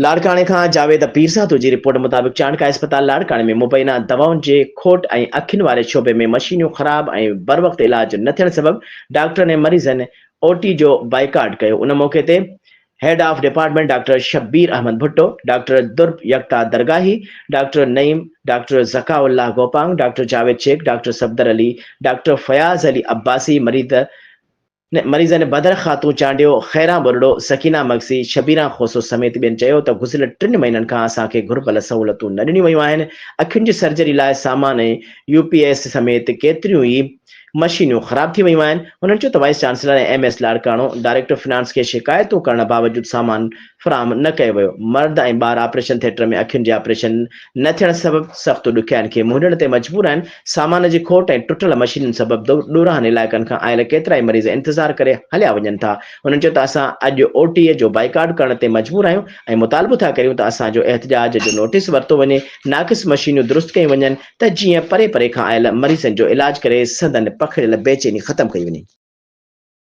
لاڙڪاڻي کان جاويد پيرزادو جي رپورٽ مطابق چانڊڪا اسپتال لاڙڪاڻي ۾ مبينا دوائن جي کوٽ ۽ اکين واري شعبي ۾ مشينيون خراب ۽ بروقت علاج نه ٿيڻ سبب ڊاڪٽرن ۽ مريضن او ٽي جو بائيڪاٽ ڪيو ان موقعي تي head of department doctor Shabbir Ahmed Bhutto, doctor Durb Yekta Dargahi, doctor Naeem, doctor Zaka Ullah Gopang, doctor Javed Shaikh, doctor Safdar Ali, doctor Fayaz Ali Abbasi مريض مريضن بدر خاتون چانڊيو، خيران ٻرڙو، سڪينه مگسي، شبيران کوسو سميت ٻين چيو ته گذريل ٽن مهينن کان اسان کي گهربل سهولتون نه ڏنيون ويون آهن، اکين جي سرجري لاء سامان ۽ يو پي ايس سميت ڪيتريون ئي مشينيون خراب ٿي ويون آهن، هنن چيو ته vice chancellor ۽ M S Larkana director finance کي شڪايتون ڪرڻ باوجود سامان فراهم نه ڪيو ويو، مرد ۽ ٻار آپريشن ٿيٽر ۾ اکين جي آپريشن نه ٿيڻ سبب سخت ڏکيائين کي منهن ڏيڻ تي مجبور آهن، سامان جي کوٽ ۽ ٽٽل مشينن سبب ڏورانهن علائقن کان آيل ڪيترائي مريض انتظار ڪري هليا وڃن ٿا، هنن چيو ته اسان اڄ او ٽي جو بائيڪاٽ ڪرڻ تي مجبور آهيون ۽ مطالبو ٿا ڪريون ته اسان جو احتجاج جو نوٽيس ورتو وڃي، ناقص مشينيون درست ڪيون وڃن ته جيئن پري پري کان آيل مريضن جو علاج ڪري سندن پکڙيل بيچيني ختم ڪئي وڃي.